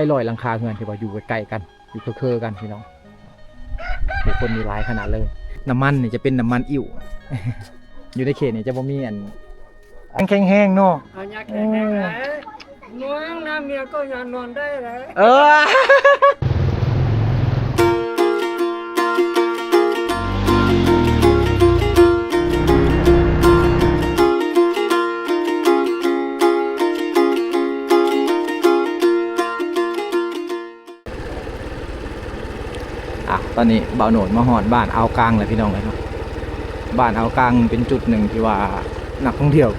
ຫຼາຍຮ້ອຍຫຼັງຄາເຮືອນທີ່ວ່າຢູ່ໃກ້ໆກັນ ຢູ່ເຄືອໆກັນພີ່ນ້ອງ. ຜູ້ຄົນນີ້ຫຼາຍຂະໜາດເລີຍ. ນ້ຳມັນນີ້ຈະເປັນນ້ຳມັນອິ້ວ ຢູ່ໃນເຂດນີ້ຈະບໍ່ມີອັນ ອັນແຂງແຮງເນາະ. ອັນຍາແຂງແຮງ ເອີ ແຫຼະ ໜ່ວງນ້ຳເມຍກໍຍັງນອນໄດ້ແຫຼະ. ເອີ ອ່ະ ຕອນນີ້ບ່າວໂນດມາຮອດບ້ານອ່າວກາງແລ້ວພີ່ນ້ອງເອີຍເນາະ. ບ້ານອ່າວກາງເປັນຈຸດໜຶ່ງທີ່ວ່ານັກທ່ອງທ່ຽວ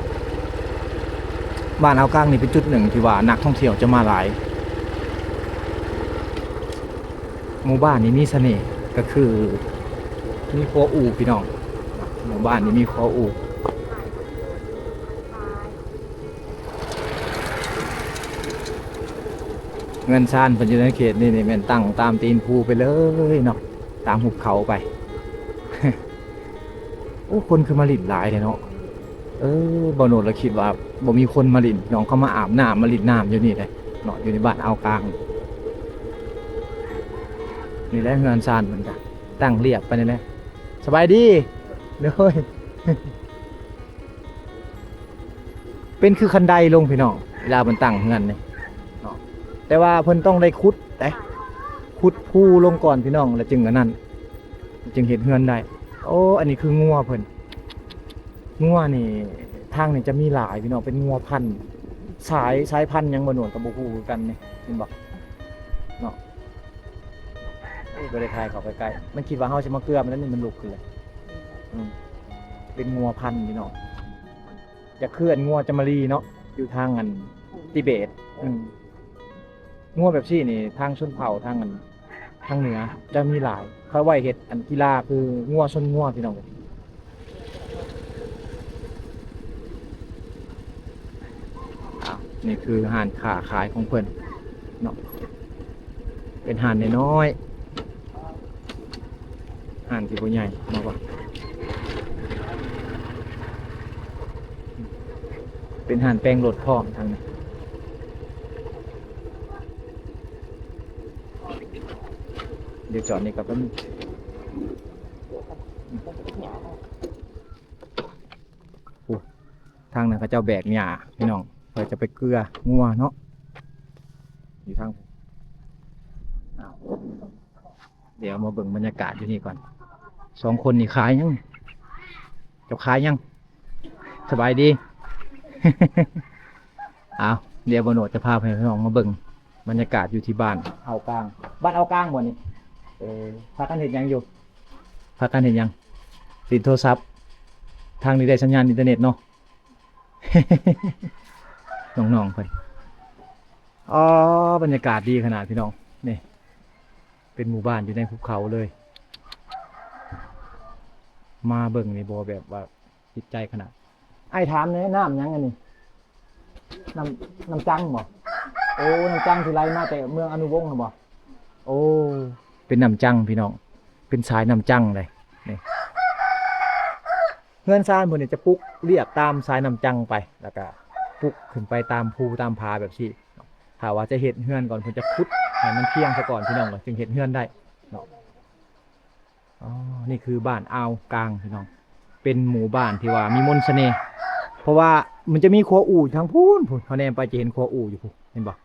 ບ້ານອ່າວກາງນີ້ເປັນຈຸດໜຶ່ງທີ່ວ່ານັກທ່ອງທ່ຽວຈະມາຫຼາຍ. ໝູ່ບ້ານນີ້ມີສະເໜ່ກໍຄືມີຂົວອູ່ພີ່ນ້ອງ. ໝູ່ບ້ານນີ້ມີຂົວອູ່. ເຮືອນຊານເພິ່ນຢູ່ໃນເຂດນີ້ນີ້ແມ່ນຕັ້ງຕາມຕີນພູໄປເລີຍເນາະ ຕາມຫຸບເຂົາໄປ. ໂອ້ ຄົນຄືມາຫຼິ້ນຫຼາຍແທ້ເນາະ. ເອີ ບ່າວໂນດລະຄິດວ່າບໍ່ມີຄົນມາຫຼິ້ນ ນ້ອງເຂົາມາອາບນ້ຳມາຫຼິ້ນນ້ຳຢູ່ນີ້ແຫຼະເນາະ ຢູ່ໃນບ້ານອ່າວກາງ. ນີ້ແຫຼະເຮືອນຊານເພິ່ນກະຕັ້ງລຽບໄປນີ້ແຫຼະ. ສະບາຍດີ. ໂດຍ. ເປັນຄືຄັນໄດລົງພີ່ນ້ອງ ເວລາເພິ່ນຕັ້ງເຮືອນນີ້ເນາະ. ແຕ່ວ່າເພິ່ນຕ້ອງໄດ້ຂຸດເດ້ ຂຸດພູລົງກ່ອນພີ່ນ້ອງ ແລ້ວຈຶ່ງອັນນັ້ນ ຈຶ່ງເຮັດເຮືອນໄດ້. ໂອ້ ອັນນີ້ຄືງົວເພິ່ນ. ງົວນີ້ ທາງນີ້ຈະມີຫຼາຍພີ່ນ້ອງ ເປັນງົວພັນ ສາຍ ສາຍພັນຫຍັງບໍ່ໜວນກໍບໍ່ຮູ້ຄືກັນນີ້ ເຫັນບໍ່ເນາະ. ໂອ້ຍ ບໍ່ໄດ້ຖ່າຍເຂົ້າໃກ້ໆ ມັນຄິດວ່າເຮົາຊິມາເກືອມັນແລ້ວ ນີ້ມັນລຸກຂຶ້ນເລີຍ. ອືມ ເປັນງົວພັນພີ່ນ້ອງ. ຈະເຄື່ອນງົວຈາມາລີເນາະ ຢູ່ທາງອັນຕິເບດ. ອືມ ງົວແບບຊີ້ນີ້ ທາງຊົນເຜົ່າທາງອັນ ທາງເໜືອຈະມີຫຼາຍ ເຂົາໄວ້ເຮັດອັນກິລາຄືງົວຊົນງົວພີ່ນ້ອງ. ອ້າວ ນີ້ຄືຮ້ານຄ້າຂາຍຂອງເພິ່ນເນາະ ເປັນຮ້ານນ້ອຍໆ ຮ້ານທີ່ບໍ່ໃຫຍ່ ເປັນຮ້ານແປງລົດພ້ອມທາງນີ້. ດຽວຈອດນີ້ກໍແປັບໜຶ່ງ. ໂອ້ ທາງນັ້ນເຂົາເຈົ້າແບກຫຍ້າພີ່ນ້ອງ ເພື່ອຈະໄປເກືອງົວເນາະ ຢູ່ທາງ. ດຽວມາເບິ່ງບັນຍາກາດຢູ່ນີ້ກ່ອນ. ສອງຄົນນີ້ຂາຍຫຍັງ? ເຈົ້າຂາຍຫຍັງ? ສະບາຍດີ. ເອົາ ດຽວບ່າວໂນດຈະພາພີ່ນ້ອງມາເບິ່ງບັນຍາກາດຢູ່ທີ່ບ້ານອ່າວກາງ. ບ້ານອ່າວກາງບໍ່ນີ້? ເອີ ພາກັນເຮັດຫຍັງຢູ່? ພາກັນເຮັດຫຍັງ? ຫຼິ້ນໂທລະສັບ. ທາງນີ້ໄດ້ສັນຍານອິນເຕີເນັດເນາະ. ນ້ອງໆເພິ່ນ. ອໍ ບັນຍາກາດດີຂະໜາດພີ່ນ້ອງ. ນີ້ເປັນໝູ່ບ້ານຢູ່ໃນພູເຂົາເລີຍ. ມາເບິ່ງນີ້ບໍ່ ແບບວ່າ ຈິດໃຈຂະໜາດ. ອ້າຍຖາມແດ່ ນ້ຳຫຍັງອັນນີ້? ນ້ຳ ນ້ຳຈັງບໍ່? ໂອ້ ນ້ຳຈັງທີ່ໄຫຼມາແຕ່ເມືອງອະນຸວົງຫັ້ນບໍ່? ໂອ້ ເປັນນ້ຳຈັງພີ່ນ້ອງ ເປັນສາຍນ້ຳຈັງເລີຍ. ນີ້ ເຮືອນຊານເພິ່ນນີ້ຈະປຸກລຽບຕາມສາຍນ້ຳຈັງໄປ ແລ້ວກະປຸກຂຶ້ນໄປຕາມພູຕາມຜາແບບຊີ້. ຖ້າວ່າຈະເຮັດເຮືອນກ່ອນ ເພິ່ນຈະຂຸດໃຫ້ມັນພຽງຊະກ່ອນພີ່ນ້ອງ ຈຶ່ງເຮັດເຮືອນໄດ້ເນາະ. ອໍ ນີ້ຄືບ້ານອ່າວກາງພີ່ນ້ອງ ເປັນໝູ່ບ້ານທີ່ວ່າມີມົນສະເໜ່ ເພາະວ່າມັນຈະມີຂົວອູ່ຢູ່ທາງພຸ້ນ ພຸ້ນ ເຮົາແນມໄປຈະເຫັນຂົວອູ່ຢູ່ພຸ້ນ ເຫັນບໍ່?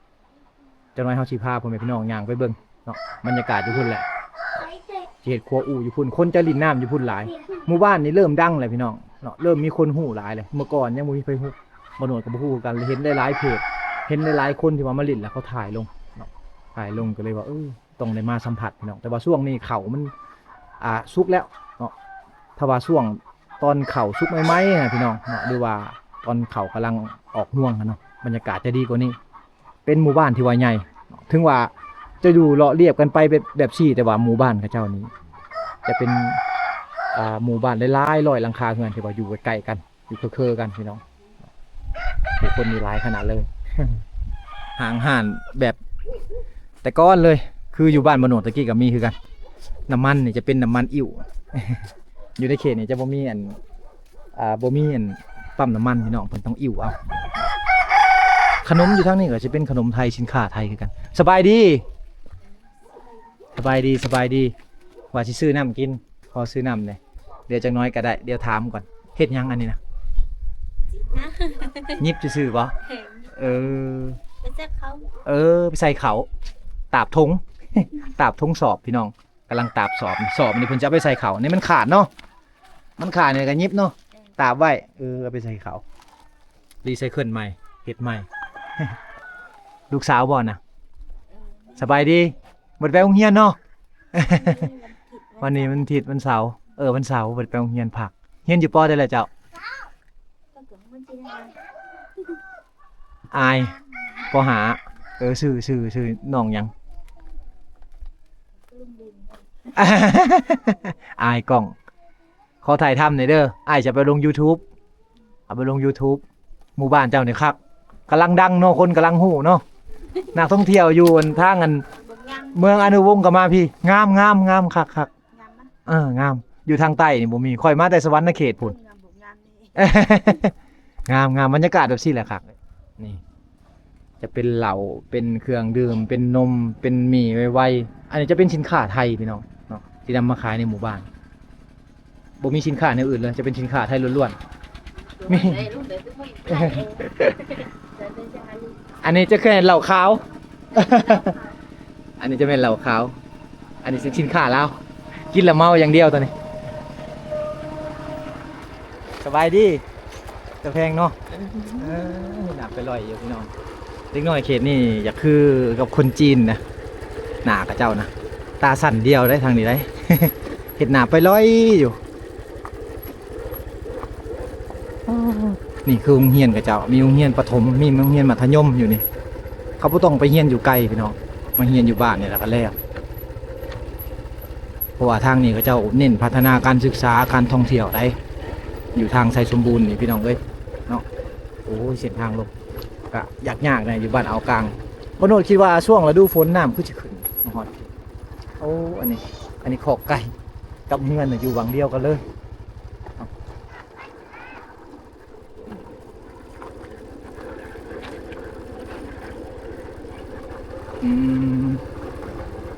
ຈັກໜ້ອຍເຮົາຊິພາພໍ່ແມ່ພີ່ນ້ອງຍ່າງໄປເບິ່ງເນາະ ບັນຍາກາດຢູ່ພຸ້ນແຫຼະ ຈະເຫັນຂົວອູ່ຢູ່ພຸ້ນ ຄົນຈະຫຼິ້ນນ້ຳຢູ່ພຸ້ນຫຼາຍ. ໝູ່ບ້ານນີ້ເລີ່ມດັງແລ້ວພີ່ນ້ອງເນາະ ເລີ່ມມີຄົນຮູ້ຫຼາຍແລ້ວ ເມື່ອກ່ອນຍັງບໍ່ມີໃຜຮູ້ ບ່າວໂນດກໍບໍ່ຮູ້ຄືກັນ ເຫັນຫຼາຍໆເພຈ ເຫັນຫຼາຍໆຄົນທີ່ວ່າມາຫຼິ້ນແລ້ວເຂົາຖ່າຍລົງເນາະ ຖ່າຍລົງກໍເລີຍວ່າ ເອີ ຕ້ອງໄດ້ມາສຳຜັດພີ່ນ້ອງ. ແຕ່ວ່າຊ່ວງນີ້ເຂົ້າມັນ ອ່າ ສຸກແລ້ວເນາະ ຖ້າວ່າຊ່ວງຕອນເຂົ້າສຸກໃໝ່ໆນະພີ່ນ້ອງເນາະ ຫຼືວ່າຕອນເຂົ້າກຳລັງອອກຮວງຫັ້ນເນາະ ບັນຍາກາດຈະດີກວ່ານີ້. ເປັນໝູ່ບ້ານທີ່ວ່າໃຫຍ່ ເຖິງວ່າຈະຢູ່ເລາະລຽບກັນໄປແບບ ແບບຊີ້ ແຕ່ວ່າໝູ່ບ້ານເຂົາເຈົ້ານີ້ຈະເປັນ ອ່າ ໝູ່ບ້ານຫຼາຍໆຮ້ອຍຫຼັງຄາເຮືອນທີ່ວ່າຢູ່ໃກ້ໆກັນ ຢູ່ເຄືອໆກັນພີ່ນ້ອງ. ຜູ້ຄົນນີ້ຫຼາຍຂະໜາດເລີຍ ຫ້າງຮ້ານແບບແຕ່ກ່ອນເລີຍ ຄືຢູ່ບ້ານບ່າວໂນດຕະກີ້ກໍມີຄືກັນ. ນ້ຳມັນນີ້ຈະເປັນນ້ຳມັນອິ້ວ ຢູ່ໃນເຂດນີ້ຈະບໍ່ມີອັນ ອ່າ ບໍ່ມີອັນປ້ຳນ້ຳມັນພີ່ນ້ອງ ເພິ່ນຕ້ອງອິ້ວເອົາ. ຂະໜົມຢູ່ທາງນີ້ກໍຈະເປັນຂະໜົມໄທ ສິນຄ້າໄທຄືກັນ. ສະບາຍດີ ສະບາຍດີ ສະບາຍດີ. ວ່າຊິຊື້ນ້ຳກິນ ຂໍຊື້ນ້ຳແດ່. ດຽວຈັກໜ້ອຍກໍໄດ້ ດຽວຖາມກ່ອນ. ເຮັດຫຍັງອັນນີ້ນະ? ຫຍິບຊື່ໆບໍ? ເອີ ໄປໃສ່ເຂົ້າ ເອີ ໄປໃສ່ເຂົ້າ ຕາບຖົງ ຕາບຖົງສອບ ພີ່ນ້ອງ. ກຳລັງຕາບສອບ ສອບນີ້ເພິ່ນຈະເອົາໄປໃສ່ເຂົ້າ. ນີ້ມັນຂາດເນາະ ມັນຂາດນີ້ກໍຫຍິບເນາະ ຕາບໄວ້. ເອີ ເອົາໄປໃສ່ເຂົ້າ ຣີໄຊເຄິນໃໝ່ ເຮັດໃໝ່. ລູກສາວບໍ່ນະ? ສະບາຍດີ. ບໍ່ໄດ້ໄປໂຮງຮຽນເນາະ? ວັນນີ້ວັນທິດ ວັນເສົາ. ເອີ ວັນເສົາບໍ່ໄດ້ໄປໂຮງຮຽນ ພັກ. ຮຽນຢູ່ ປໍ ໃດລະເຈົ້າ? ອາຍ ປໍ ຫ້າ. ເອີ ຊື່ ຊື່ ຊື່ນ້ອງຫຍັງ? ອາຍກ້ອງ. ຂໍຖ່າຍທຳແດ່ເດີ ອ້າຍຈະໄປລົງຢູທູບ ເອົາໄປລົງຢູທູບ. ໝູ່ບ້ານເຈົ້ານີ້ຄັກ ກຳລັງດັງເນາະ ຄົນກຳລັງຮູ້ເນາະ. ນັກທ່ອງທ່ຽວຢູ່ອັນທາງອັນເມືອງອະນຸວົງກໍມາພີ້. ງາມ ງາມ ງາມ ຄັກ ຄັກ. ເອີ ງາມ. ຢູ່ທາງໃຕ້ນີ້ບໍ່ມີ ຂ້ອຍມາແຕ່ສະຫວັນນະເຂດພຸ້ນ. ງາມ ງາມ ບັນຍາກາດແບບຊີ້ແຫຼະຄັກ. ນີ້ຈະເປັນເຫຼົ້າ ເປັນເຄື່ອງດື່ມ ເປັນນົມ ເປັນໝີ່ໄວໆ. ອັນນີ້ຈະເປັນສິນຄ້າໄທພີ່ນ້ອງເນາະ ທີ່ນຳມາຂາຍໃນໝູ່ບ້ານ. ບໍ່ມີສິນຄ້າແນວອື່ນເລີຍ ຈະເປັນສິນຄ້າໄທລ້ວນໆ. ມີ ອັນນີ້ຈະແມ່ນເຫຼົ້າຂາວ ອັນນີ້ຈະແມ່ນເຫຼົ້າຂາວ. ອັນນີ້ສິນຄ້າລາວ ກິນແລ້ວເມົາຢ່າງດຽວຕອນນີ້. ສະບາຍດີ ຕາແພງເນາະ. ເອີ ໜ້າໄປລອຍຢູ່ພີ່ນ້ອງ. ເດັກນ້ອຍເຂດນີ້ຢາກຄືກັບຄົນຈີນນະ ໜ້າຂະເຈົ້ານະ ຕາສັ້ນດຽວໄດ໋ ທາງນີ້ໄດ໋ ເຮັດໜ້າໄປລອຍຢູ່. ນີ້ຄືໂຮງຮຽນຂະເຈົ້າ ມີໂຮງຮຽນປະຖົມ ມີໂຮງຮຽນມັດທະຍົມຢູ່ນີ້. ເຂົາບໍ່ຕ້ອງໄປຮຽນຢູ່ໄກພີ່ນ້ອງ ມາຮຽນຢູ່ບ້ານນີ້ລະກໍແລ້ວ. ເພາະວ່າທາງນີ້ເຂົາເຈົ້າເນັ້ນພັດທະນາການສຶກສາ ການທ່ອງທ່ຽວໄດ໋ ຢູ່ທາງໄຊສົມບູນນີ້ພີ່ນ້ອງເອີຍເນາະ. ໂອ້ຍ ເສັ້ນທາງລົງກະຍາກໆແດ່ ຢູ່ບ້ານອ່າວກາງ. ບໍ່ໂນດຄິດວ່າຊ່ວງລະດູຝົນນ້ຳຄືຊິຂຶ້ນມາຮອດ. ໂອ້ ອັນນີ້ ອັນນີ້ຄອກໄກ່ກັບເຮືອນນະ ຢູ່ຫວ່າງດຽວກັນເລີຍ. ອືມ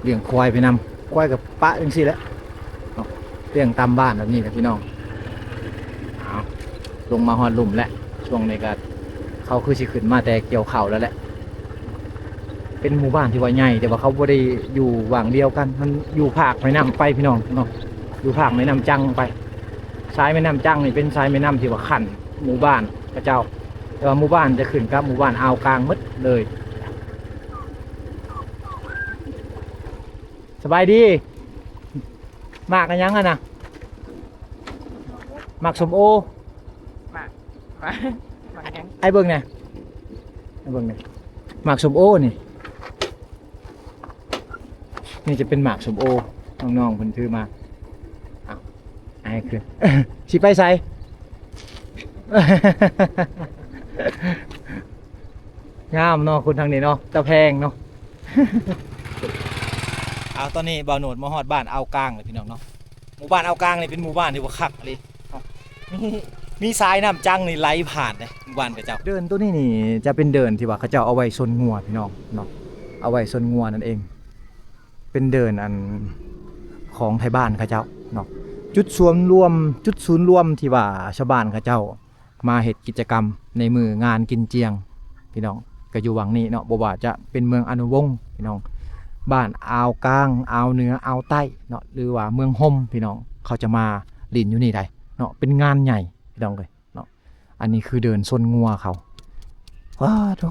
ລ້ຽງຄວາຍໄປນຳ ຄວາຍກໍປະຈັ່ງຊີ້ແຫຼະເນາະ ລ້ຽງຕາມບ້ານແບບນີ້ແຫຼະພີ່ນ້ອງ. ເອົາ ລົງມາຮອດລຸ່ມແລ້ວ ຊ່ວງນີ້ກໍເຂົາຄືຊິຂຶ້ນມາແຕ່ກ່ຽວເຂົ້າແລ້ວແຫຼະ. ເປັນໝູ່ບ້ານທີ່ວ່າໃຫຍ່ ແຕ່ວ່າເຂົາບໍ່ໄດ້ຢູ່ຫວ່າງດຽວກັນ ມັນຢູ່ພາກແມ່ນ້ຳໄປພີ່ນ້ອງເນາະ ຢູ່ພາກແມ່ນ້ຳຈັງໄປ. ສາຍແມ່ນ້ຳຈັງນີ້ເປັນສາຍແມ່ນ້ຳທີ່ວ່າຂັ້ນ ໝູ່ບ້ານຂະເຈົ້າ ແຕ່ວ່າໝູ່ບ້ານຈະຂຶ້ນກັບໝູ່ບ້ານອ່າວກາງໝົດເລີຍ. ສະບາຍດີ. ໝາກອັນຫຍັງຫັ້ນນະ? ໝາກສົ້ມໂອ. ໝາກ ໝາກ ໝາກຫຍັງ? ອ້າຍເບິ່ງແດ່ ອ້າຍເບິ່ງແດ່ ໝາກສົ້ມໂອນີ້. ນີ້ຈະເປັນໝາກສົ້ມໂອ ນ້ອງໆເພິ່ນຖືມາ. ເອົາ ອ້າຍຄື ຊິໄປໃສ? ງາມເນາະ ຄົນທາງນີ້ເນາະ ຕາແພງເນາະ. ເອົາ ຕອນນີ້ບ່າວໂນດມາຮອດບ້ານອ່າວກາງແລ້ວພີ່ນ້ອງເນາະ. ໝູ່ບ້ານອ່າວກາງນີ້ເປັນໝູ່ບ້ານທີ່ວ່າຄັກອີ່ຫຼີ. ມີ ມີສາຍນ້ຳຈັງນີ້ໄຫຼຜ່ານເດ້ ໝູ່ບ້ານຂະເຈົ້າ. ເດີ່ນໂຕນີ້ນີ້ຈະເປັນເດີ່ນທີ່ວ່າເຂົາເຈົ້າເອົາໄວ້ຊົນງົວພີ່ນ້ອງເນາະ ເອົາໄວ້ຊົນງົວນັ້ນເອງ. ເປັນເດີ່ນອັນຂອງໄທບ້ານເຂົາເຈົ້າເນາະ. ຈຸດສ່ວນລວມ ຈຸດສູນລວມທີ່ວ່າຊາວບ້ານເຂົາເຈົ້າມາເຮັດກິດຈະກຳໃນມື້ງານກິນຈຽງພີ່ນ້ອງ ກໍຢູ່ຫວ່າງນີ້ເນາະ. ບໍ່ວ່າຈະເປັນເມືອງອະນຸວົງພີ່ນ້ອງ ບ້ານອ່າວກາງ ອ່າວເໜືອ ອ່າວໃຕ້ເນາະ ຫຼືວ່າເມືອງຫົ່ມພີ່ນ້ອງ ເຂົາຈະມາຫຼິ້ນຢູ່ນີ້ໄດ໋ເນາະ ເປັນງານໃຫຍ່ພີ່ນ້ອງເອີຍ. ເນາະ ອັນນີ້ຄືເດີ່ນຊົນງົວເຂົາ. ວ້າໂທ້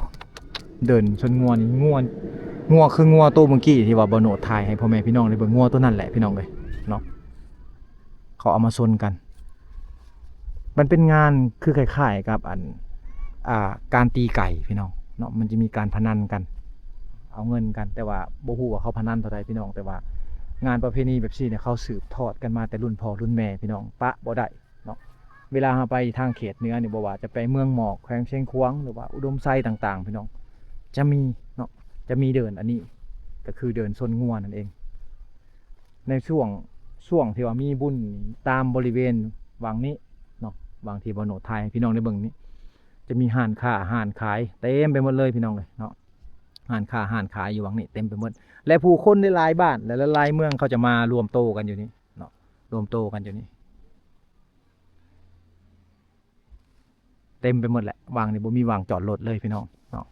ເດີ່ນຊົນງົວນີ້ ງົວ ງົວຄືງົວໂຕເມື່ອກີ້ທີ່ວ່າບ່າວໂນດຖ່າຍໃຫ້ພໍ່ແມ່ພີ່ນ້ອງໄດ້ເບິ່ງ ງົວໂຕນັ້ນແຫຼະພີ່ນ້ອງເອີຍເນາະ. ເຂົາເອົາມາຊົນກັນ ມັນເປັນງານຄືຄ້າຍໆກັບອັນ ອ່າ ການຕີໄກ່ພີ່ນ້ອງເນາະ. ມັນຈະມີການພະນັນກັນ ເອົາເງິນກັນ ແຕ່ວ່າບໍ່ຮູ້ວ່າເຂົາພະນັນເທົ່າໃດພີ່ນ້ອງ ແຕ່ວ່າງານປະເພນີແບບຊີ້ເນຍ ເຂົາສືບທອດກັນມາແຕ່ລຸ້ນພໍ່ລຸ້ນແມ່ພີ່ນ້ອງ ປະບໍ່ໄດ້. ເນາະ ເວລາເຮົາໄປທາງເຂດເໜືອນີ້ ບໍ່ວ່າຈະໄປເມືອງໝອກ ແຂວງຊຽງຂວາງ ຫຼືວ່າອຸດົມໄຊຕ່າງໆ ພີ່ນ້ອງ ຈະມີເນາະ ຈະມີເດີ່ນອັນນີ້ ກໍຄືເດີ່ນຊົນງົວນັ້ນເອງ. ໃນຊ່ວງ ຊ່ວງທີ່ວ່າມີບຸນຕາມບໍລິເວນຫວ່າງນີ້ເນາະ ຫວ່າງທີ່ບ່າວໂນດຖ່າຍໃຫ້ພີ່ນ້ອງໄດ້ເບິ່ງນີ້ ຈະມີຮ້ານຄ້າຮ້ານຂາຍເຕັມໄປໝົດເລີຍພີ່ນ້ອງເອີຍເນາະ. ຮ້ານຄ້າຮ້ານຂາຍຢູ່ຫວ່າງນີ້ເຕັມໄປໝົດ ແລະ ຜູ້ຄົນຫຼາຍໆບ້ານ ແລະ ຫຼາຍໆເມືອງ ເຂົາຈະມາລວມໂຕກັນຢູ່ນີ້ເນາະ ລວມໂຕກັນຢູ່ນີ້ ເຕັມໄປໝົດແຫຼະ. ຫວ່າງນີ້ບໍ່ມີຫວ່າງຈອດລົດເລີຍພີ່ນ້ອງເນາະ.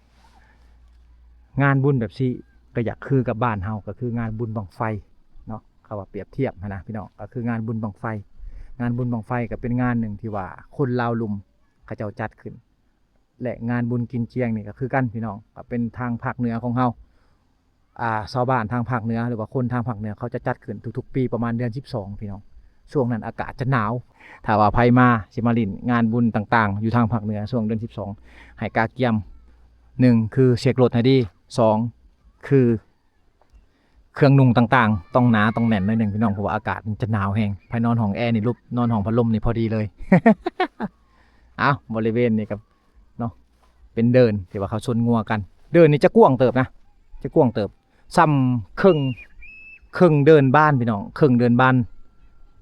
ງານບຸນແບບຊີ້ກໍຢາກຄືກັບບ້ານເຮົາ ກໍຄືງານບຸນບັ້ງໄຟເນາະ. ເຂົາວ່າປຽບທຽບຫັ້ນນະພີ່ນ້ອງ ກໍຄືງານບຸນບັ້ງໄຟ. ງານບຸນບັ້ງໄຟກໍເປັນງານໜຶ່ງທີ່ວ່າຄົນລາວລຸ່ມເຂົາເຈົ້າຈັດຂຶ້ນ ແລະ ງານບຸນກິນຈຽງນີ້ກໍຄືກັນພີ່ນ້ອງ ກໍເປັນທາງພາກເໜືອຂອງເຮົາ. ອ່າ ຊາວບ້ານທາງພາກເໜືອ ຫຼືວ່າຄົນທາງພາກເໜືອ ເຂົາຈະຈັດຂຶ້ນທຸກໆປີປະມານເດືອນສິບສອງພີ່ນ້ອງ. ຊ່ວງນັ້ນອາກາດຈະໜາວ. ຖ້າວ່າໃຜມາ ຊິມາຫຼິ້ນງານບຸນຕ່າງໆ ຢູ່ທາງພາກເໜືອຊ່ວງເດືອນສິບສອງ ໃຫ້ກະກຽມ ໜຶ່ງ ຄືເຊັກລົດໃຫ້ດີ, ສອງ ຄືເຄື່ອງນຸ່ງຕ່າງໆ ຕ້ອງໜາຕ້ອງແໜ້ນໜ້ອຍໜຶ່ງພີ່ນ້ອງ ເພາະວ່າອາກາດມັນຈະໜາວແຮງ. ໃຜນອນຫ້ອງແອນີ້ຫຼຸບ ນອນຫ້ອງພັດລົມນີ້ພໍດີເລີຍ. ເອົ້າ ບໍລິເວນນີ້ກໍ ເນາະ ເປັນເດີ່ນທີ່ວ່າເຂົາຊົນງົວກັນ. ເດີ່ນນີ້ຈະກວ້າງເຕີບນະ ຈະກວ້າງເຕີບ ສ່ຳເຄິ່ງ ເຄິ່ງເດີ່ນບ້ານພີ່ນ້ອງ ເຄິ່ງເດີ່ນບ້ານ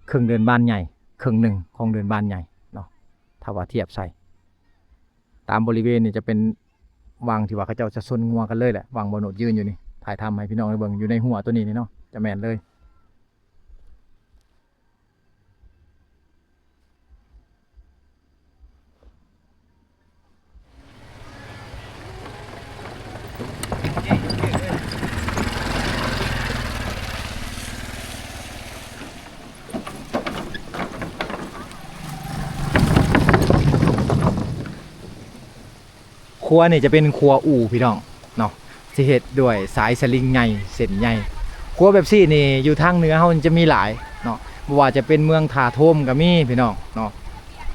ເຄິ່ງເດີ່ນບ້ານໃຫຍ່ ເຄິ່ງໜຶ່ງຂອງເດີ່ນບ້ານໃຫຍ່ເນາະ. ຖ້າວ່າທຽບໃສ່ຕາມບໍລິເວນນີ້ຈະເປັນຫວ່າງທີ່ວ່າເຂົາເຈົ້າຈະຊົນງົວກັນເລີຍແຫຼະ ຫວ່າງບ່ອນໂນດຢືນຢູ່ນີ້ ຖ່າຍທຳໃຫ້ພີ່ນ້ອງໄດ້ເບິ່ງຢູ່ໃນຮົ້ວໂຕນີ້ນີ້ເນາະ ຈະແມ່ນເລີຍ. ຂົວນີ້ຈະເປັນຂົວອູ່ພີ່ນ້ອງເນາະ ຊິເຮັດດ້ວຍສາຍສະລິງໃຫຍ່ເສັ້ນໃຫຍ່. ຂົວແບບຊີ້ນີ້ຢູ່ທາງເໜືອເຮົາຈະມີຫຼາຍເນາະ ບໍ່ວ່າຈະເປັນເມືອງທ່າໂທມກໍມີພີ່ນ້ອງເນາະ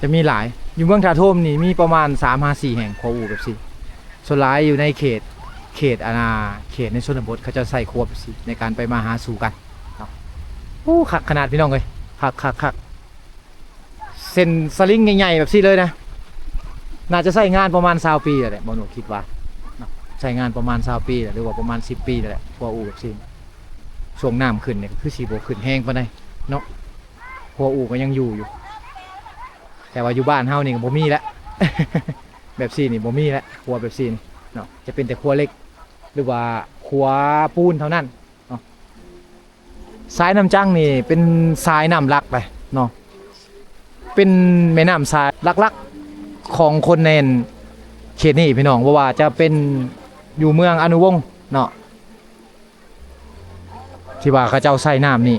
ຈະມີຫຼາຍ. ຢູ່ເມືອງທ່າໂທມນີ້ມີປະມານສາມຫາສີ່ແຫ່ງ ຂົວອູ່ແບບຊີ້. ສ່ວນຫຼາຍຢູ່ໃນເຂດ ເຂດ ອັນນ່າ ເຂດໃນຊົນນະບົດ ເຂົາເຈົ້າໃຊ້ຂົວແບບຊີ້ໃນການໄປມາຫາສູ່ກັນເນາະ. ໂອ້ ຄັກຂະໜາດພີ່ນ້ອງເອີຍ ຄັກໆໆ. ເສັ້ນສະລິງໃຫຍ່ໆແບບຊີ້ເລີຍນະ ໜ້າຈະໃຊ້ງານປະມານຊາວປີແລ້ວແຫຼະ ບ່າວໂນດຄິດວ່າເນາະ ໃຊ້ງານປະມານຊາວປີແລ້ວ ຫຼືວ່າປະມານສິບປີແລ້ວແຫຼະ ຂົວອູ່ແບບຊີ້. ຊ່ວງນ້ຳຂຶ້ນນີ້ກໍຄືຊິບໍ່ຂຶ້ນແຮງປານໃດເນາະ ຂົວອູ່ກໍຍັງຢູ່ຢູ່ ແຕ່ວ່າຢູ່ບ້ານເຮົານີ້ກໍບໍ່ມີແລ້ວ ແບບຊີ້ນີ້ບໍ່ມີແລ້ວ ຂົວແບບຊີ້ນີ້ເນາະ ຈະເປັນແຕ່ຂົວເຫຼັກ ຫຼືວ່າຂົວປູນເທົ່ານັ້ນເນາະ. ສາຍນ້ຳຈັງນີ້ເປັນສາຍນ້ຳຫຼັກເລີຍເນາະ ເປັນແມ່ນ້ຳສາຍຫຼັກໆຂອງຄົນໃນເຂດນີ້ພີ່ນ້ອງ ບໍ່ວ່າຈະເປັນຢູ່ເມືອງອະນຸວົງເນາະ ທີ່ວ່າເຂົາເຈົ້າໃຊ້ນ້ຳນີ້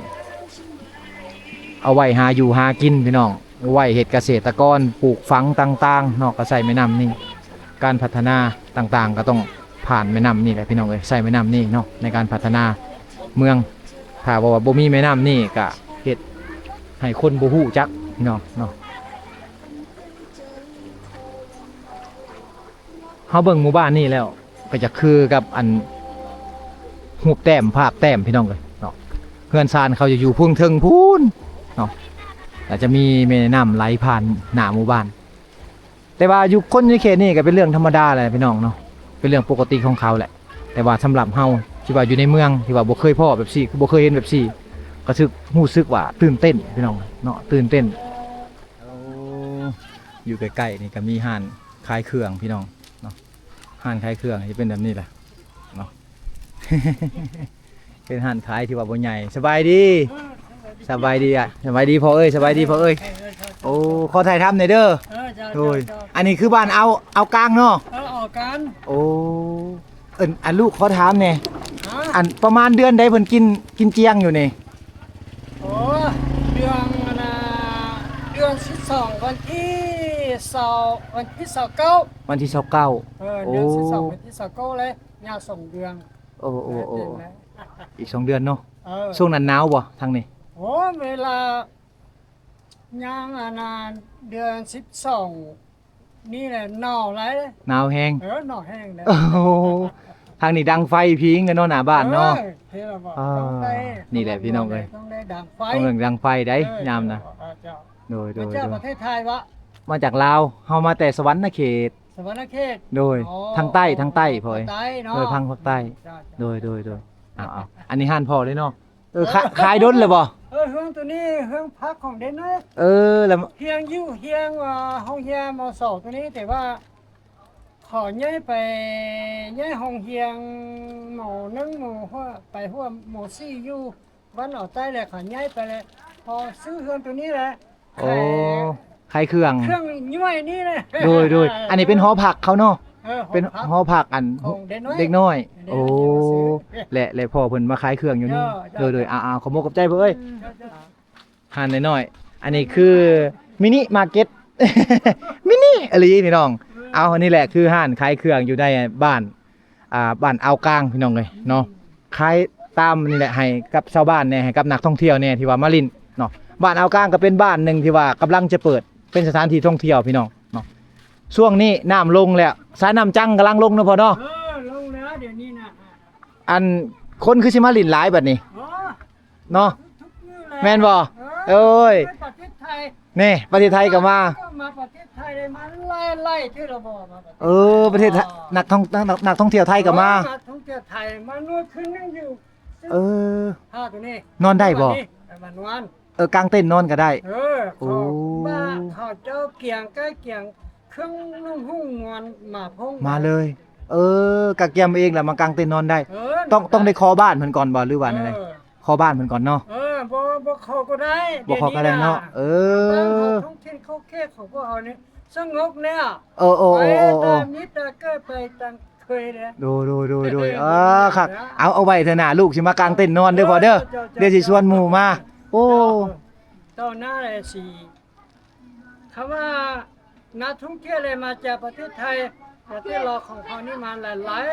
ເອົາໄວ້ຫາຢູ່ຫາກິນພີ່ນ້ອງ ໄວ້ເຮັດກະເສດຕະກອນ ປູກຝັງຕ່າງໆເນາະ ກໍໃຊ້ແມ່ນ້ຳນີ້. ການພັດທະນາຕ່າງໆ ກໍຕ້ອງຜ່ານແມ່ນ້ຳນີ້ແຫຼະພີ່ນ້ອງເອີຍ ໃຊ້ແມ່ນ້ຳນີ້ເນາະ ໃນການພັດທະນາເມືອງ. ຖ້າວ່າບໍ່ມີແມ່ນ້ຳນີ້ ກໍເຮັດໃຫ້ຄົນບໍ່ຮູ້ຈັກພີ່ນ້ອງເນາະ. ເຮົາເບິ່ງໝູ່ບ້ານນີ້ແລ້ວ ກໍຈະຄືກັບອັນຮູບແຕ້ມ ພາບແຕ້ມພີ່ນ້ອງເອີຍເນາະ. ເຮືອນຊານເຂົາຈະຢູ່ເທິງໆພຸ້ນເນາະ ແລ້ວຈະມີແມ່ນ້ຳໄຫຼຜ່ານໜ້າໝູ່ບ້ານ. ແຕ່ວ່າຢູ່ຄົນໃນເຂດນີ້ກໍເປັນເລື່ອງທຳມະດາແຫຼະພີ່ນ້ອງເນາະ ເປັນເລື່ອງປົກກະຕິຂອງເຂົາແຫຼະ. ແຕ່ວ່າສຳລັບເຮົາທີ່ວ່າຢູ່ໃນເມືອງ ທີ່ວ່າບໍ່ເຄີຍພໍ້ແບບຊີ້ ຄືບໍ່ເຄີຍເຫັນແບບຊີ້ ກໍຖືກຮູ້ສຶກວ່າຕື່ນເຕັ້ນພີ່ນ້ອງເນາະ ຕື່ນເຕັ້ນ. ໂອ້ ຢູ່ໃກ້ໆນີ້ກໍມີຮ້ານຂາຍເຄື່ອງພີ່ນ້ອງເນາະ ຮ້ານຂາຍເຄື່ອງຈະເປັນແບບນີ້ແຫຼະເນາະ ເປັນຮ້ານຂາຍທີ່ວ່າບໍ່ໃຫຍ່. ສະບາຍດີ ສະບາຍດີ ສະບາຍດີພໍ່ເອີຍ ສະບາຍດີພໍ່ເອີຍ. ໂອ້ ຂໍຖ່າຍທຳແດ່ເດີ. ເອີ ເຈົ້າ ໂດຍ ເຈົ້າ ເຈົ້າ. ອັນນີ້ຄືບ້ານອ່າວ ອ່າວກາງເນາະ? ເອີ ອ່າວກາງ. ໂອ້ ເອີ້ນ ອັນລູກຂໍຖາມແດ່ ຮະ? ອັນປະມານເດືອນໃດເພິ່ນກິນ ກິນຈຽງຢູ່ນີ້? ໂອ້ ເດືອນ ອັນນ່າ ເດືອນສິບສອງ ວັນທີຊາວ ວັນທີຊາວເກົ້າ. ວັນທີຊາວເກົ້າ. ເອີ ເດືອນສິບສອງ ໂອ້ ວັນທີຊາວເກົ້າເລີຍ ຍາວສອງເດືອນ. ໂອ້ ໂອ້ ໂອ້ ເດືອນແລ້ວ ອີກສອງເດືອນເນາະ. ເອີ ຊ່ວງນັ້ນໜາວບໍ່ທາງນີ້? ໂອ້ ເວລາ ຍາມອັນນ່າ ເດືອນສິບສອງນີ້ແຫຼະ ໜາວຫຼາຍເດ້. ໜາວແຮງ. ເອີ ໜາວແຮງເດ້. ໂອ້ ທາງນີ້ດັງໄຟພິງກັນເນາະ ໜ້າບ້ານເນາະ. ເອີ ເຫັນແລ້ວບໍ່? ອ່າ ຕ້ອງໄດ້ ນີ້ແຫຼະພີ່ນ້ອງເອີຍ ຕ້ອງໄດ້ດັງໄຟ ຕ້ອງດັງໄຟໄດ໋. ເອີ ຍາມນະ ເຈົ້າ ໂດຍ ໂດຍ ມາຈາກປະເທດໄທວະ? ມາຈາກລາວ ເຮົາມາແຕ່ສະຫວັນນະເຂດ. ສະຫວັນນະເຂດ. ໂດຍ ອໍ ທາງໃຕ້ ທາງໃຕ້ພໍ່ເອີຍ ທາງໃຕ້ເນາະ. ໂດຍ ທາງພາກໃຕ້. ເຈົ້າ ເຈົ້າ ໂດຍ ໂດຍ ໂດຍ. ເອົາໆ ອັນນີ້ຮ້ານພໍ່ເດ້ເນາະ. ເອີ ຂາ- ຂາຍດົນແລ້ວບໍ່? ເອີ ເຮືອນໂຕນີ້ເຮືອນພັກຂອງເດນເນີ. ເອີ ແລ້ວ ຮຽງຢູ່ ຮຽງ ອ່າ ໂຮງຮຽນ ມສ ໂຕນີ້ ແຕ່ວ່າ ຂໍຍ້າຍໄປ ຍ້າຍໂຮງຮຽນ ມໍໜຶ່ງ ມໍຫົວ ໄປຫົວ ມໍສີ່ ຢູ່ບ້ານເອົາໃຕ້ແລ້ວ ຂໍຍ້າຍໄປແລ້ວ ຂໍຊື້ເຮືອນໂຕນີ້ແຫຼະ. ໂອ້ ຂາຍເຄື່ອງ ເຄື່ອງຍ້ວຍນີ້ແຫຼະ. ໂດຍ ໂດຍ ອັນນີ້ເປັນຫໍພັກເຂົາເນາະ. ເອີ ເປັນຫໍພັກອັນເດັກນ້ອຍ. ເດັກນ້ອຍ ໂອ້ ແລະ ແລະ ພໍ່ເພິ່ນມາຂາຍເຄື່ອງຢູ່ນີ້. ໂດຍ ໂດຍ ໂດຍ ເອົາໆ ຂອບມຸກຂອບໃຈເພິ່ນເອີຍ. ຮ້ານນ້ອຍໆ ອັນນີ້ຄືມິນິມາເກັດ ມິນິອີ່ຫຼີພີ່ນ້ອງ. ເອົາ ອັນນີ້ແຫຼະຄືຮ້ານຂາຍເຄື່ອງຢູ່ໃນບ້ານ ອ່າ ບ້ານອ່າວກາງພີ່ນ້ອງເອີຍເນາະ. ຂາຍຕາມນີ້ແຫຼະ ໃຫ້ກັບຊາວບ້ານແດ່ ໃຫ້ກັບນັກທ່ອງທ່ຽວແດ່ ທີ່ວ່າມາຫຼິ້ນເນາະ. ບ້ານອ່າວກາງກໍເປັນບ້ານໜຶ່ງທີ່ວ່າກຳລັງຈະເປີດເປັນສະຖານທີ່ທ່ອງທ່ຽວພີ່ນ້ອງເນາະ. ຊ່ວງນີ້ນ້ຳລົງແລ້ວ ສາຍນ້ຳຈັງກຳລັງລົງເນາະພໍ່ເນາະ. ເອີ ລົງແລ້ວດຽວນີ້ນະ. ອັນ ຄົນຄືຊິມາຫຼິ້ນຫຼາຍບັດນີ້ ອໍ ເນາະ ທຸກມື້ແຫຼະ ແມ່ນບໍ່? ເອີ ເອີຍ ໄປປະເທດໄທ ນີ້ປະເທດໄທກໍມາ ມາປະເທດໄທໄດ້ມາຫຼາຍໆເທື່ອແລ້ວບໍ່? ມາປະເທດ ເອີ ປະເທດ ອໍ ນັກທ່ອງ ນັກ ນັກ ນັກທ່ອງທ່ຽວໄທກໍມາ. ອໍ ນັກທ່ອງທ່ຽວໄທມານວດຄືນໜຶ່ງຢູ່. ເອີ ທ່າໂຕນີ້ ນອນໄດ້ບໍ່? ມານວດ ເອີ ກາງເຕັນນອນກໍໄດ້. ເອີ ໂອ້ ເຂົາ ບ້ານເຂົາເຈົ້າກຽງ ໃກ້ກຽງ ເຄື່ອງນຸ່ງຫຸງນອນມາພ້ອມ ມາເລີຍ. ເອີ ກະກຽມເອງລະ ມາກາງເຕັນນອນໄດ້. ເອີ ຕ້ອງ ນອນໄດ້ ຕ້ອງໄດ້ຂໍບ້ານເພິ່ນກ່ອນບໍ່ ຫຼືວ່າແນວໃດ? ເອີ ຂໍບ້ານເພິ່ນກ່ອນເນາະ. ເອີ ບໍ່ ບໍ່ຂໍກໍໄດ້ ບໍ່ຂໍກໍໄດ້ເນາະ. ດຽວນີ້ນະ ເອີ ບ້ານເຮົາທ້ອງຖິ່ນເຂົາເຂດເຂົາກໍເອົານີ້ສະຫງົບແລ້ວ. ເອີ ເອີ ເອີ ເອີ ເອີ ຕາມມິດຕາເກີດໄປຕາມເຄີຍແລ້ວ. ໂດຍ ໂດຍ ໂດຍ ໂດຍ ເອີ ຄັກ ເອົາ ເອົາໄວ້ເທື່ອໜ້າລູກຊິມາກາງເຕັນນອນເດີພໍ່ເດີ. ເຈົ້າ ເຈົ້າ ດຽວຊິຊວນໝູ່ມາ. ໂອ້ ເຈົ້າ ເຈົ້າ ເຈົ້າ ໜ້າແລະຊິ ຄຳວ່ານັກທ່ອງທ່ຽວແລະມາຈາກປະເທດໄທ ປະເທດລາວຂອງເຮົານີ້ມາຫຼາຍ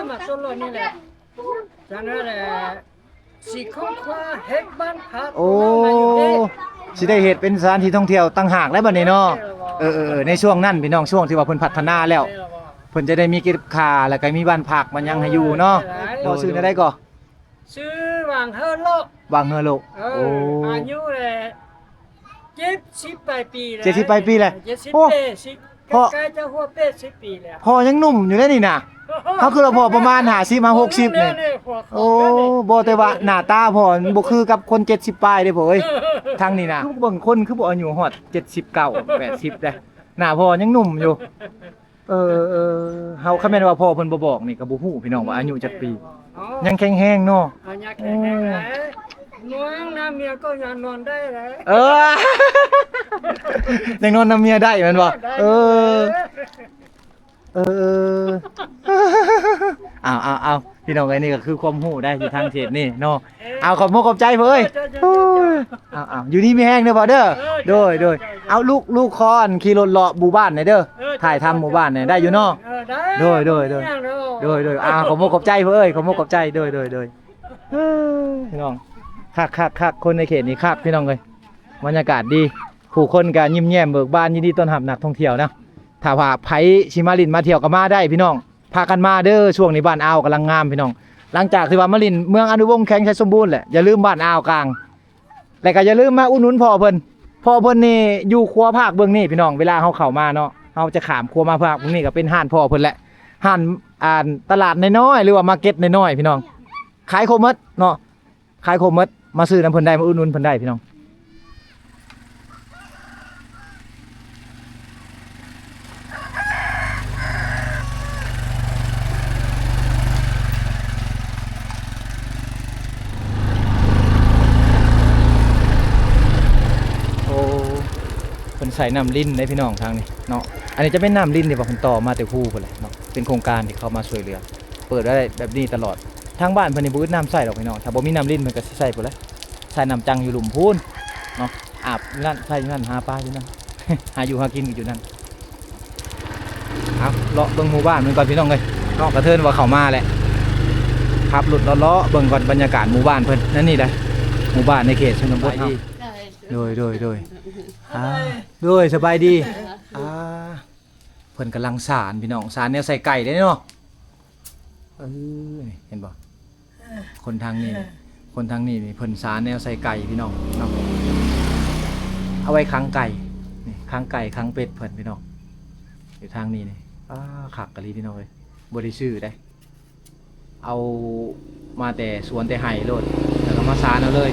ໆ ມາຕົວໂລດນີ້ແຫຼະ. ຈັ່ງນັ້ນແຫຼະ ຊິຄົ້ນຄວ້າເຮັດບ້ານພັກ ໂອ້ ມາຢູ່ນີ້ ຊິໄດ້ເຮັດເປັນສະຖານທີ່ທ່ອງທ່ຽວຕ່າງຫາກແລ້ວບັດນີ້ເນາະ. ເອີ ເອີ ໃນຊ່ວງນັ້ນພີ່ນ້ອງ ຊ່ວງທີ່ວ່າເພິ່ນພັດທະນາແລ້ວ ເພິ່ນຈະໄດ້ມີເກັບຄ່າ ແລ້ວກໍມີບ້ານພັກ ບ້ານຫຍັງໃຫ້ຢູ່ເນາະ. ໂດຍ ໂດຍ ບໍ່ ຊື່ແນວໃດກໍ? ຊື່ຫວ່າງເຮີໂລະ. ຫວ່າງເຮີໂລະ. ເອີ ໂອ້ ອາຍຸແຫຼະ ເຈັດສິບປາຍປີແລ້ວ ເຈັດສິບປາຍປີແລ້ວ. ເຈັດສິບ ໂອ້ ເປັດສິບ ພໍ່ ໃກ້ຈະຮອດແປດສິບປີແລ້ວ. ພໍ່ຍັງໜຸ່ມຢູ່ເດ້ນີ້ນະ. ເຮົາຄືວ່າພໍ່ປະມານຫ້າສິບ ຫ້າຫົກສິບນີ້. ໂອ້ ບໍ່ ແຕ່ວ່າໜ້າຕາພໍ່ມັນບໍ່ຄືກັບຄົນເຈັດສິບປາຍເດ້ພໍ່ເອີຍ. ທາງນີ້ນະ ຄືເບິ່ງຄົນຄືບໍ່ອາຍຸຮອດເຈັດສິບເກົ້າ ແປດສິບເດ້. ໜ້າພໍ່ຍັງໜຸ່ມຢູ່. ເອີ ເອີ ເຮົາ ຄັນແມ່ນວ່າພໍ່ເພິ່ນບໍ່ບອກນີ້ກໍບໍ່ຮູ້ພີ່ນ້ອງວ່າອາຍຸຈັກປີ. ຍັງແຂງແຮງເນາະ. ເອີ ຍັງແຂງແຮງເດ້. ໂອ້ຍ ນອນນຳເມຍກໍຍັງນອນໄດ້ເດ້. ເອີ ຍັງນອນນຳເມຍໄດ້ແມ່ນບໍ່? ໄດ້ ເອີ ເອີ ເອີ ເອົາ ເອົາ ເອົາ ພີ່ນ້ອງເອີຍ ນີ້ກໍຄືຄວາມຮູ້ໄດ້ຢູ່ທາງເຂດນີ້ເນາະ. ເອີ ເອົາ ຂອບມຸກຂອບໃຈພໍ່ເອີຍ. ເອີ ເຈົ້າ ເຈົ້າ ເຈົ້າ ເຈົ້າ ເອີ ເອົາ ເອົາ ຢູ່ດີມີແຮງເດີພໍ່ເດີ. ໂດຍ ໂດຍ ໂດຍ ໂດຍ ເອົາ ລູກ ລູກຂໍອັນຂີ່ລົດເລາະໝູ່ບ້ານແດ່ເດີ. ເອີ ເຈົ້າ ຖ່າຍທຳໝູ່ບ້ານແດ່ ເຈົ້າ ໄດ້ຢູ່ເນາະ. ເອີ ໄດ້ ໂດຍ ໂດຍ ບໍ່ມີຫຍັງດອກ. ໂດຍ ໂດຍ ເອົາ ຂອບມຸກຂອບໃຈພໍ່ເອີຍ ຂອບມຸກຂອບໃຈ. ໂດຍ ໂດຍ ໂດຍ ເອີ ພີ່ນ້ອງ ຄັກໆໆ ຄົນໃນເຂດນີ້ຄັກພີ່ນ້ອງເອີຍ. ບັນຍາກາດດີ ຜູ້ຄົນກໍຍິ້ມແຍ້ມເບີກບານ ຍິນດີຕ້ອນຮັບນັກທ່ອງທ່ຽວນະ. ຖ້າວ່າໃຜຊິມາຫຼິ້ນມາທ່ຽວກໍມາໄດ້ພີ່ນ້ອງ ພາກັນມາເດີ. ຊ່ວງນີ້ບ້ານອ່າວກຳລັງງາມພີ່ນ້ອງ. ຫຼັງຈາກທີ່ວ່າມາຫຼິ້ນເມືອງອະນຸວົງ ແຂວງໄຊສົມບູນແຫຼະ ຢ່າລືມບ້ານອ່າວກາງ ແລະກໍຢ່າລືມມາອຸດໜູນພໍ່ເພິ່ນ. ພໍ່ເພິ່ນນີ້ຢູ່ຂົວພາກເບື້ອງນີ້ພີ່ນ້ອງ. ເວລາເຮົາເຂົ້າມາເນາະ ເຮົາຈະຂ້າມຂົວມາພາກເບື້ອງນີ້ ກໍເປັນຮ້ານພໍ່ເພິ່ນແຫຼະ. ຮ້ານ ອ່າ ຕະຫຼາດນ້ອຍໆ ຫຼືວ່າມາເກັດນ້ອຍໆ ພີ່ນ້ອງ. ຂາຍຄົບໝົດເນາະ. ຂາຍຄົບໝົດ ມາຊື້ນຳເພິ່ນໄດ້ ມາອຸດໜູນເພິ່ນໄດ້ພີ່ນ້ອງ. ໂອ້ ເພິ່ນໃສ່ນ້ຳລິນເດ້ພີ່ນ້ອງ ທາງນີ້ເນາະ. ອັນນີ້ຈະເປັນນ້ຳລິນທີ່ວ່າເພິ່ນຕໍ່ມາແຕ່ພູພຸ້ນແຫຼະເນາະ. ເປັນໂຄງການທີ່ເຂົ້າມາຊ່ວຍເຫຼືອ ເປີດໄວ້ແບບນີ້ຕະຫຼອດ. ທາງບ້ານເພິ່ນນີ້ບໍ່ອຶດນ້ຳໃຊ້ດອກພີ່ນ້ອງ. ຖ້າບໍ່ມີນ້ຳລິນເພິ່ນກໍຊິໃຊ້ພຸ້ນແຫຼະ ໃຊ້ນ້ຳຈັງຢູ່ລຸ່ມພຸ້ນເນາະ. ອາບຢູ່ນັ້ນ ໃຊ້ຢູ່ນັ້ນ ຫາປາຢູ່ນັ້ນ ຫາຢູ່ຫາກິນກໍຢູ່ນັ້ນ. ເອົາ ເລາະເບິ່ງໝູ່ບ້ານເພິ່ນກ່ອນພີ່ນ້ອງເອີຍເນາະ. ກະເທີນວ່າເຂົ້າມາແຫຼະ ຂັບລົດເລາະໆເບິ່ງກ່ອນ ບັນຍາກາດໝູ່ບ້ານເພິ່ນ. ນັ້ນນີ້ໄດ ໝູ່ບ້ານໃນເຂດຊົນນະບົດເຮົາ. ໂດຍ ໂດຍ ໂດຍ ອ່າ ໂດຍ ສະບາຍດີ. ອ່າ ເພິ່ນກຳລັງສານພີ່ນ້ອງ ສານແນວໃສ່ໄກ່ເດ້ເນາະ. ເອີ ນີ້ເຫັນບໍ່ ຄົນທາງນີ້ ຄົນທາງນີ້ນີ້ເພິ່ນສານແນວໃສ່ໄກ່ພີ່ນ້ອງເນາະ. ເອົາໄວ້ຂັງໄກ່ ນີ້ຂັງໄກ່ຂັງເປັດເພິ່ນພີ່ນ້ອງ. ຢູ່ທາງນີ້ນີ້ ອ້າ ຄັກອີ່ຫຼີພີ່ນ້ອງເອີຍ. ບໍ່ໄດ້ຊື້ເດ້ ເອົາມາແຕ່ສວນແຕ່ໄຮ່ໂລດ ແລ້ວກໍມາສານເອົາເລີຍ.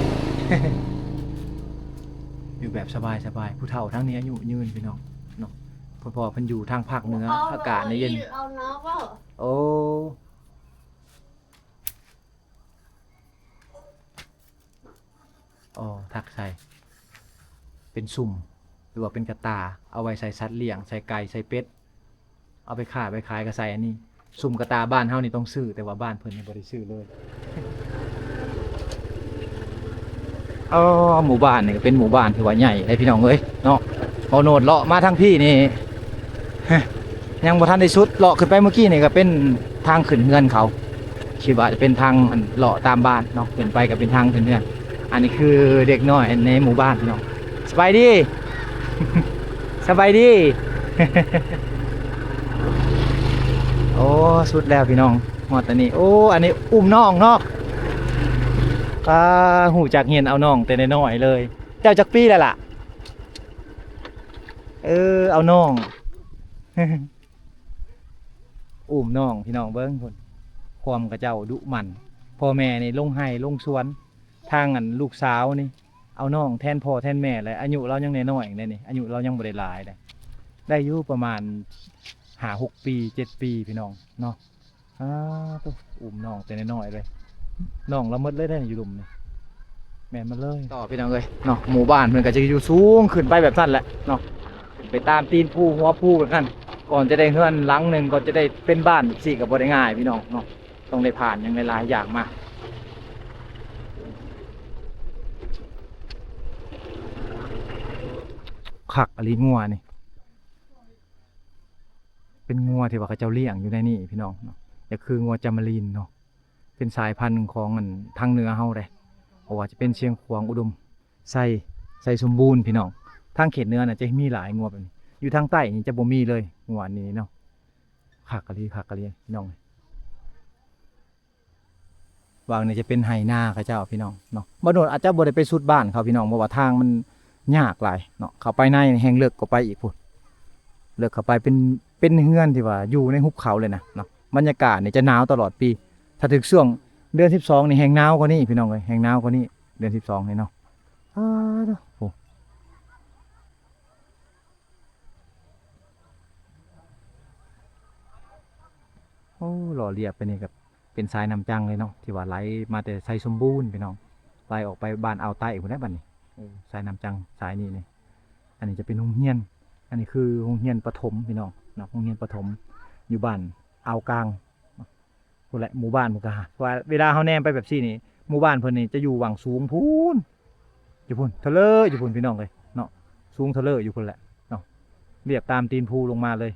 ຢູ່ແບບສະບາຍໆ. ຜູ້ເຖົ້າທາງນີ້ອາຍຸຍືນພີ່ນ້ອງເນາະ. ເພາະວ່າເພິ່ນຢູ່ທາງພາກເໜືອ ອາກາດນີ້ເຢັນ. ໂອ້ ອໍ ທັກໃສ່ ເປັນຊຸ່ມ ຫຼືວ່າເປັນກະຕ່າ ເອົາໄວ້ໃສ່ສັດລ້ຽງ ໃສ່ໄກ່ ໃສ່ເປັດ ເອົາໄປຄ້າໄປຂາຍກໍໃສ່ອັນນີ້. ຊຸ່ມກະຕ່າບ້ານເຮົານີ້ຕ້ອງຊື້ ແຕ່ວ່າບ້ານເພິ່ນນີ້ບໍ່ໄດ້ຊື້ເລີຍ. ອໍ ໝູ່ບ້ານນີ້ກໍເປັນໝູ່ບ້ານທີ່ວ່າໃຫຍ່ເດ້ພີ່ນ້ອງເອີຍເນາະ. ເບົາໂນດເລາະມາທາງພີ້ນີ້ ຮະ ຍັງບໍ່ທັນໄດ້ສຸດ ເລາະຂຶ້ນໄປເມື່ອກີ້ນີ້ກໍເປັນທາງຂຶ້ນເຮືອນເຂົາ ຄິດວ່າຈະເປັນທາງອັນເລາະຕາມບ້ານເນາະ ຂຶ້ນໄປກໍເປັນທາງຂຶ້ນເຮືອນ. ອັນນີ້ຄືເດັກນ້ອຍໃນໝູ່ບ້ານພີ່ນ້ອງ. ສະບາຍດີ ສະບາຍດີ. ໂອ້ ສຸດແລ້ວພີ່ນ້ອງ ຮອດອັນນີ້. ໂອ້ ອັນນີ້ອຸ້ມນ້ອງເນາະ. ອາ ຮູ້ຈັກຮຽນເອົານ້ອງແຕ່ນ້ອຍໆເລີຍ. ເຈົ້າຈັກປີແລ້ວລະ? ເອີ ເອົານ້ອງ ອຸ້ມນ້ອງພີ່ນ້ອງເບິ່ງພຸ້ນ. ຄວາມເຂົາເຈົ້າດຸໝັ່ນ ພໍ່ແມ່ນີ້ລົງໄຮ່ລົງສວນ. ທາງອັນລູກສາວນີ້ເອົານ້ອງແທນພໍ່ແທນແມ່ ແລະອາຍຸລາວຍັງນ້ອຍໆເດ້ນີ້ ອາຍຸລາວຍັງບໍ່ໄດ້ຫຼາຍເດ້ ໄດ້ຢູ່ປະມານຫ້າຫົກປີ ເຈັດປີພີ່ນ້ອງເນາະ. ອາ ໂຕ ອຸ້ມນ້ອງແຕ່ນ້ອຍໆເລີຍ ນ້ອງລາວໝົດເລີຍເດ້ຢູ່ລຸ່ມນີ້. ແມ່ນໝົດເລີຍ ຕໍ່ພີ່ນ້ອງເອີຍເນາະ. ໝູ່ບ້ານເພິ່ນກໍຈະຢູ່ສູງຂຶ້ນໄປແບບນັ້ນແຫຼະເນາະ ໄປຕາມຕີນພູຫົວພູແບບນັ້ນ. ກ່ອນຈະໄດ້ເຮືອນຫຼັງໜຶ່ງ ກ່ອນຈະໄດ້ເປັນບ້ານຈັ່ງຊີ້ກໍບໍ່ໄດ້ງ່າຍພີ່ນ້ອງເນາະ ຕ້ອງໄດ້ຜ່ານຫຍັງຫຼາຍໆຢ່າງມາ. ຄັກອີ່ຫຼີງົວນີ້ ເປັນງົວທີ່ວ່າເຂົາເຈົ້າລ້ຽງຢູ່ໃນນີ້ພີ່ນ້ອງເນາະ ກໍຄືງົວຈາມາລີນເນາະ. ເປັນສາຍພັນຂອງອັນທາງເໜືອເຮົາເດ້ ບໍ່ວ່າຈະເປັນຊຽງຂວາງ ອຸດົມໄຊ ໄຊສົມບູນພີ່ນ້ອງ. ທາງເຂດເໜືອນະຈະມີຫຼາຍງົວແບບນີ້ ຢູ່ທາງໃຕ້ນີ້ຈະບໍ່ມີເລີຍງົວອັນນີ້ເນາະ. ຄັກອີ່ຫຼີ ຄັກອີ່ຫຼີພີ່ນ້ອງ. ຫວ່າງນີ້ຈະເປັນໄຮ່ນາເຂົາເຈົ້າພີ່ນ້ອງເນາະ. ບ່າວໂນດອາດຈະບໍ່ໄດ້ໄປສຸດບ້ານເຂົາພີ່ນ້ອງ ເພາະວ່າທາງມັນຍາກຫຼາຍເນາະ ເຂົ້າໄປໃນແຮ່ງເລິກກວ່າໄປອີກພຸ້ນ ເລິກເຂົ້າໄປເປັນ ເປັນເຮືອນທີ່ວ່າຢູ່ໃນຫຸບເຂົາເລີຍນະເນາະ. ບັນຍາກາດນີ້ຈະໜາວຕະຫຼອດປີ ຖ້າຖືກຊ່ວງເດືອນສິບສອງນີ້ແຮ່ງໜາວກວ່ານີ້ພີ່ນ້ອງເອີຍ ແຮ່ງໜາວກວ່ານີ້ເດືອນສິບສອງນີ້ເນາະ. ອາ ໂອ້ ໂອ້ ຫຼໍ່ລຽບໄປນີ້ກໍເປັນສາຍນ້ຳຈັງເລີຍເນາະ ທີ່ວ່າໄຫຼມາແຕ່ໄຊສົມບູນພີ່ນ້ອງ ໄຫຼອອກໄປບ້ານອ່າວໃຕ້ພຸ້ນແຫຼະບັດນີ້. ເອີ ສາຍນ້ຳຈັງສາຍນີ້ນີ້. ອັນນີ້ຈະເປັນໂຮງຮຽນ ອັນນີ້ຄືໂຮງຮຽນປະຖົມພີ່ນ້ອງເນາະ ໂຮງຮຽນປະຖົມຢູ່ບ້ານອ່າວກາງ. ພຸ້ນແຫຼະ ໝູ່ບ້ານເພິ່ນກໍຫາ ເພາະວ່າເວລາເຮົາແນມໄປແບບຊີ້ນີ້ ໝູ່ບ້ານເພິ່ນນີ້ຈະຢູ່ຫວ່າງສູງພຸ້ນ ຢູ່ພຸ້ນ ເທີເລີຢູ່ພຸ້ນພີ່ນ້ອງເອີຍເນາະ ສູງເທີເລີຢູ່ພຸ້ນແຫຼະເນາະ ລຽບຕາມຕີນພູລົງມາເລີຍ.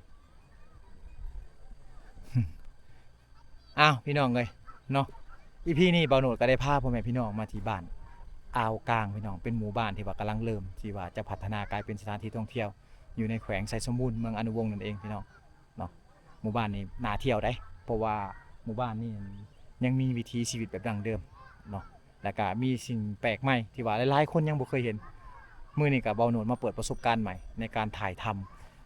ອ້າວ ພີ່ນ້ອງເອີຍເນາະ ອີພີນີ້ບ່າວໂນດກໍໄດ້ພາພໍ່ແມ່ພີ່ນ້ອງມາທີ່ບ້ານອ່າວກາງພີ່ນ້ອງ ເປັນໝູ່ບ້ານທີ່ວ່າກຳລັງເລີ່ມທີ່ວ່າຈະພັດທະນາກາຍເປັນສະຖານທີ່ທ່ອງທ່ຽວ ຢູ່ໃນແຂວງໄຊສົມບູນ ເມືອງອະນຸວົງນັ້ນເອງພີ່ນ້ອງ. ເນາະ ໝູ່ບ້ານນີ້ໜ້າທ່ຽວໃດ ເພາະວ່າໝູ່ບ້ານນີ້ຍັງມີວິຖີຊີວິດແບບດັ້ງເດີມເນາະ ແລ້ວກະມີສິ່ງແປກໃໝ່ທີ່ວ່າຫຼາຍໆຄົນຍັງບໍ່ເຄີຍເຫັນ. ມື້ນີ້ກະບ່າວໂນດມາເປີດປະສົບການໃໝ່ໃນການຖ່າຍທຳ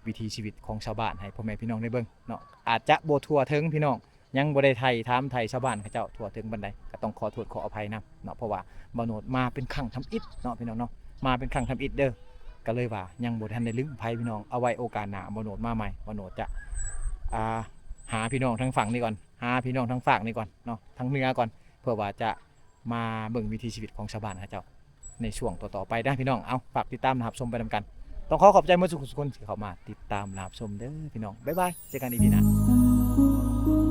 ວິຖີຊີວິດຂອງຊາວບ້ານໃຫ້ພໍ່ແມ່ພີ່ນ້ອງໄດ້ເບິ່ງເນາະ. ອາດຈະບໍ່ທົ່ວເຖິງພີ່ນ້ອງ ຍັງບໍ່ໄດ້ໄຖ່ຖາມໄຖ່ຊາວບ້ານເຂົາເຈົ້າທົ່ວເຖິງປານໃດ ກໍຕ້ອງຂໍໂທດຂໍອະໄພນຳເນາະ ເພາະວ່າບ່າວໂນດມາເປັນຄັ້ງທຳອິດເນາະ ພີ່ນ້ອງເນາະ ມາເປັນຄັ້ງທຳອິດເດີ້ ກໍເລີຍວ່າຍັງບໍ່ທັນໄດ້ລຶ້ງໃຜພີ່ນ້ອງ. ເອົາໄວ້ໂອກາດໜ້າບ່າວໂນດມາໃໝ່ ບ່າວໂນດຈະ ອ່າ ຫາພີ່ນ້ອງທາງຝັ່ງນີ້ກ່ອນ ຫາພີ່ນ້ອງທາງຟາກນີ້ກ່ອນເນາະ ທາງເໜືອກ່ອນ ເພື່ອວ່າຈະມາເບິ່ງວິຖີຊີວິດຂອງຊາວບ້ານເຂົາເຈົ້າ ໃນຊ່ວງຕໍ່ໆໄປນະພີ່ນ້ອງ. ເອົາ ຝາກຕິດຕາມຮັບຊົມໄປນຳກັນ. ຕ້ອງຂໍຂອບໃຈໝົດທຸກໆຄົນທີ່ເຂົ້າມາຕິດຕາມຮັບຊົມເດີ້ພີ່ນ້ອງ. ບາຍບາຍ ເຈີກັນອີພີໜ້າ.